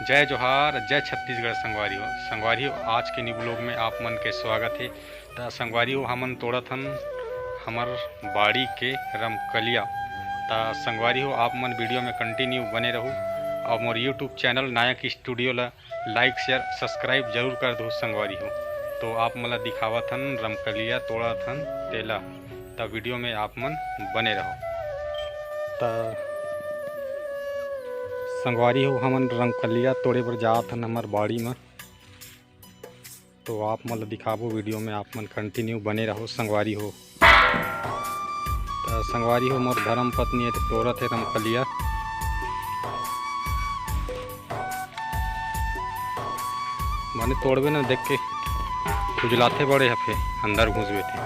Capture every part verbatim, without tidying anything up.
जय जोहार, जय छत्तीसगढ़ संगवारी हो। संगवारी हो, आज के new vlog में आप मन के स्वागत हे। त संगवारी हो, हमन तोड़त हन हमर बाड़ी के रमकलिया। त संगवारी हो, आप मन video में continue बने रहू और मोर YouTube channel नायक स्टूडियो ला like, share, subscribe जरूर कर दो संगवारी हो। तो आप मन ला दिखावत हन रमकलिया तोड़त हन तेला, त video में आप मन बने रहो। त संगवारी हो, हमन रमकलिया तोड़े बर जात हन हमर बाड़ी म, तो आप मन ला दिखाबो video में, आप मन continue बने रहो संगवारी हो। त संगवारी हो, मोर धर्म पत्नी हे, त तोड़त हे रमकलिया। माने तोड़बे ना, देख के खुजलाथे बड़े ह, फेर अंदर घुसबे ते।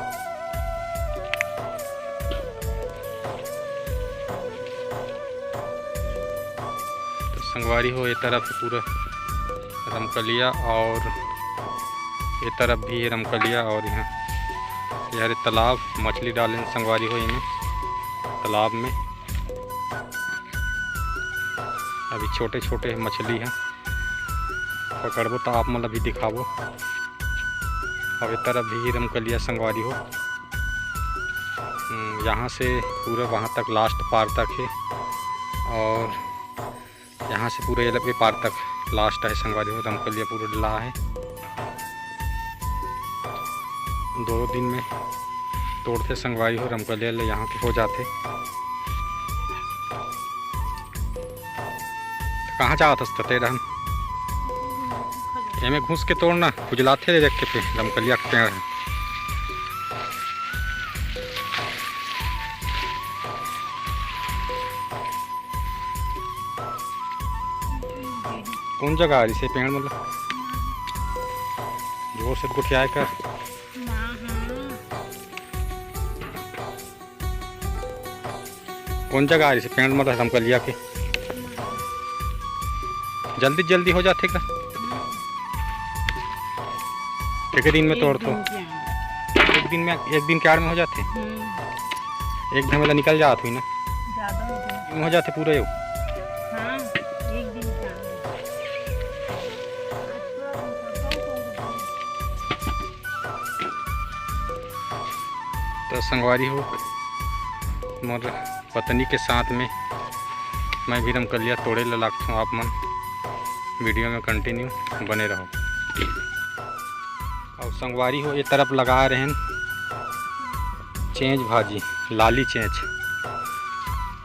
त संगवारी हो, ये तरफ पूरा रमकलिया और ये तरफ भी रमकलिया और यहाँ ये हरे तालाब, मछली डालेन संगवारी हो एमे तालाब में। अभी छोटे छोटे मछली हैं, पकड़बो त आप मन ला भी दिखाबो। और ये तरफ भी रमकलिया संगवारी हो। हम्म, यहाँ से पूरा वहाँ तक last पार तक है और यहाँ से पूरा ये ल-, ये पार तक last है संगवारी हो, रमकलिया पूरा डला है। दो दिन में तोड़थे संगवारी हो, रमकलिया ले यहाँ के हो जाथे। कहाँ जावत हस त तेरा हम? एमे घुस के तोड़ना, खुजलाथे रे, देख के पे, रमकलिया के पेड़ है। कौन जगह आ रही से पेड़, मतलब जोर से गोठियाए कर। कौन जगह आ रही से पेड़, मतलब रमकलिया के? जल्दी जल्दी हो जाथे का? एक दिन में तोड़ तो। एक दिन में, एक दिन के आड़ में हो जाथे। एक घमेला निकल जात हुई ना। ज्यादा हो गया। हो जाथे पूरा यो। हाँ, एक दिन का। तो संगवारी हो, मोर पत्नी के साथ में मैं भी रमकलिया तोड़े ला लागथों। आप मन video में continue बने रहो। और संगवारी हो, ये तरफ लगा रहे हैं चेंच भाजी, लाली चेंच।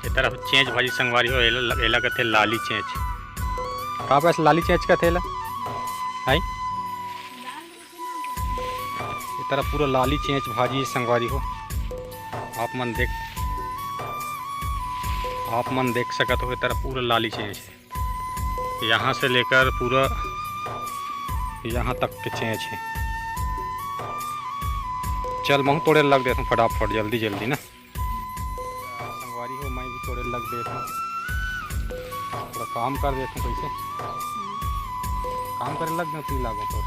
ये तरफ चेंच भाजी संगवारी हो, एला, एला कथे लाली चेंच। का बस लाली चेंच कथे एला? आई? ये तरफ पूरा लाली चेंच भाजी संगवारी हो, आप मन देख, आप मन देख सकत हो, ये तरफ पूरा लाली चेंच है। यहाँ से लेकर पूरा यहाँ तक के चेंच है। चल, महूँ तोड़े लग देथों फटाफट, जल्दी जल्दी ना। संगवारी हो, मैं भी तोड़े लग देथों, थोड़ा काम कर देथों। कैसे काम करे लग देथों, तू लागो तो।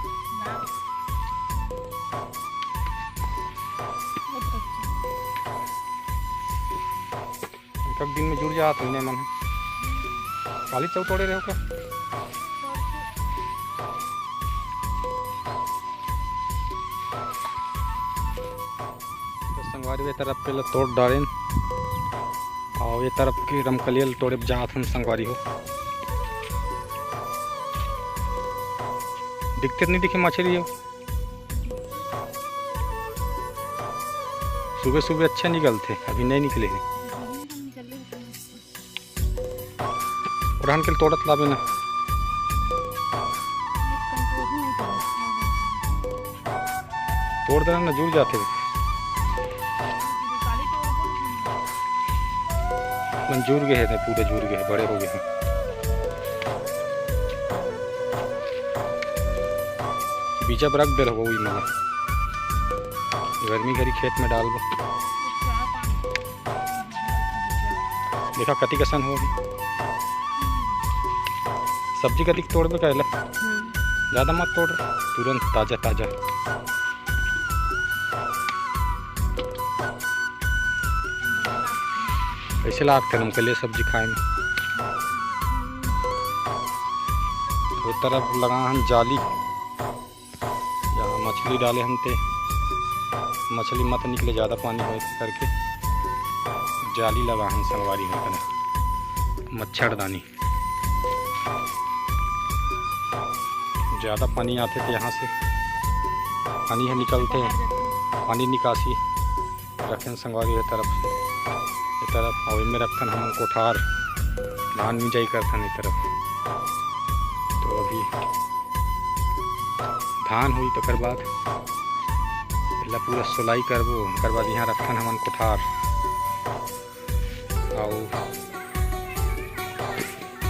एक दिन में जुड़ जात होई ने मन। काली चौ तोड़े रहो का? तो संगवारी, ये तरफ के ल तोड़ डारेन, और ये तरफ के रमकलिया ल तोड़े जात हन संगवारी हो। दिखते नहीं दिखे मछली हो। सुबह सुबह अच्छा निकलथे, अभी नहीं निकले हे। ओढ़ान के तोड़त लाबे ना। तोड़ देना ना, जुड़ जाथे। मन जुड़ गए हैं, पूरे जुड़ गए हैं, बड़े हो गए हैं। बीजा बर रख दे रहो, वही मन गर्मी घरी खेत में डालबो। देखा कतिक असन हो। सब्जी कतिक तोड़बे करे ला। हम्म। ज्यादा मत तोड़, तुरंत ताजा ताजा। कैसे लागथे रमकलिया सब्जी खाए में? ए तरफ लगा हन जाली, यहाँ मछली डाले हन ते, मछली मत निकले, ज़्यादा पानी होए करके जाली लगा हन संगवारी हो कने, मच्छरदानी। ज़्यादा पानी आथे तो यहाँ से पानी ह निकलथे, पानी निकासी रखेन संगवारी ए तरफ से, ए तरफ, अउ एमे रखथन हमन कोठार, धान मिंजाई करथन ए तरफ। तो अभी धान होई, तकर बाद एला पूरा सोलाई करबो, ओकर बाद यहाँ रखथन हमन कोठार। अउ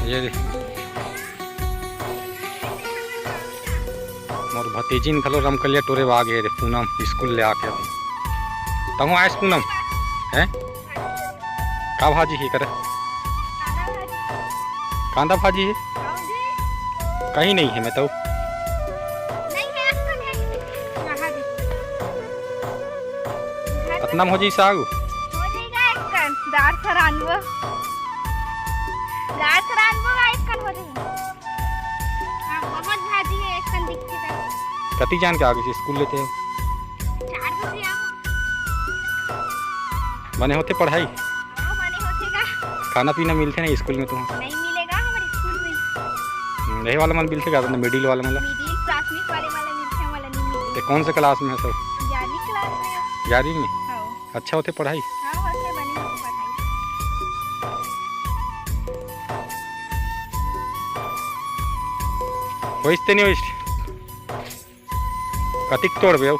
ये दे, मोर भतीजिन घलो रमकलिया टोरे बर आ गे रे पूनम, स्कूल ले आके। तहूँ आयस पूनम? हैं? का भाजी हे करे? कांदा भाजी हे? कहीं नहीं है मैं तो। नहीं है, अक्कन है। यहाँ भी। अतना में हो जाई साग? हो जाएगा अक्कन। दार सरानबो। दार सरानबो का अक्कन हो जाई। हाँ, बहुत भाजी है, अक्कन दिखते का। कति जान के आगे से स्कूल लेते हैं? चार बजे आओ। बने होथे पढ़ाई? हाँ, बने होथे का। खाना पीना मिलथे नहीं स्कूल में तुम? नहीं मिलेगा हमारे स्कूल में। हम्म, यही वाला मन मिलथे का, अपने मिडिल वाला मन ला? मिडिल, प्राथमिक वाले वाला मिलथे, वाला नहीं मिले। ते कौन से क्लास में है सब? ग्यारहवीं क्लास में है। ग्यारहवीं में? हाँ। अच्छा होथे पढ़ाई? हाँ, होथे, बने होथे पढ़ाई। होइस ते नहीं होइस? कतिक तोड़बे अउ?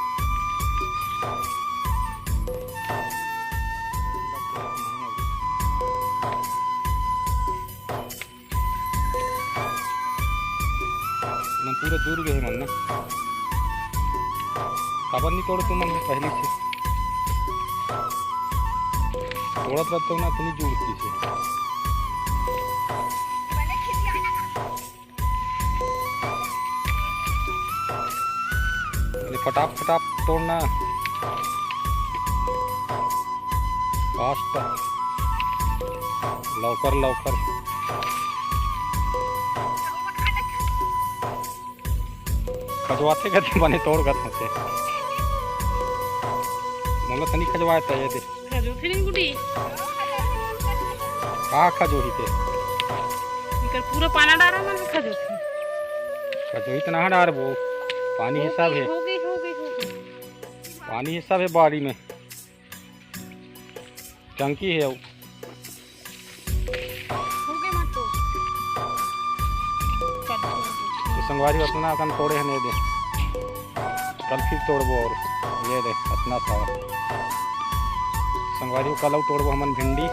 मन पूरा जुड़ गए मन ना। काबर नहीं तोड़े तुमन पहली से? तोड़त रहते ना, इतनी जुड़ती से। ये फटाफ फटाफ तोड़ना, फास्ट, लौकर लौकर। खजवाथे खजवाथे बने तोड़ गत होथे। मोला तनी खजवाए त ये दे। खजो फिर गुडी। का खजोही ते? इकर पूरा पाना डारा मन खजो। खजोही त ना डारबो, पानी हिसाब है। हो गई, हो गई, हो गई। पानी हिसाब है बाड़ी में। टंकी है वो। हो गए मत तो। तो संगवारी अपना अकन तोड़े हन, ये दे। कल फिर तोड़बो और ये दे, अतना सारा। संगवारी, कल अउ तोड़बो हमन भिंडी।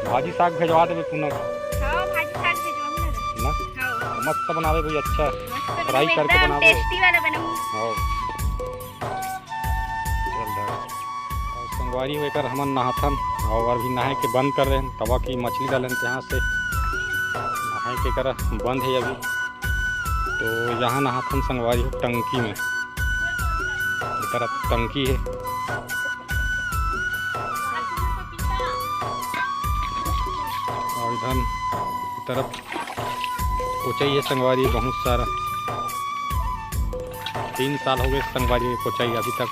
भाजी साग भेजवा देबे पूनम। हाँ, भाजी साग भेजवा ना। ना? हाँ। मस्त बनावे भाई, अच्छा। मस्त फ्राई बनावे, करके एकदम बनावे। टेस्टी वाला बनाऊँ। हाँ। चल रहा है। और संगवारी हो एकर हमन नहाथन और अभी नहाए के बंद कर रहे हैं, तवा की मछली डालन यहाँ से नहाए के कर बंद है अभी। तो यहाँ नहाथन संगवारी हो टंकी में, एकर टंकी है। और इधर तरफ कोचई है संगवारी बहुत सारा। तीन साल हो गए संगवारी कोचई, अभी तक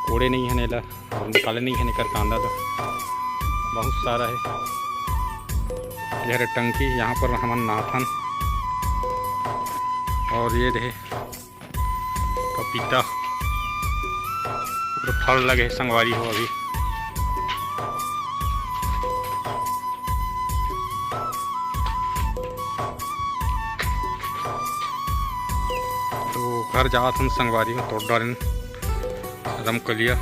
कोड़े नहीं है नेला और निकाले नहीं है नेकर कांदा ला। बहुत सारा है। ये हरे टंकी, यहाँ पर हमन नहाथन। और ये रहे पपीता, पूरा फल लगे हे संगवारी हो अभी। तो घर जावत हन संगवारी हो, तोड़ डारेन रमकलिया।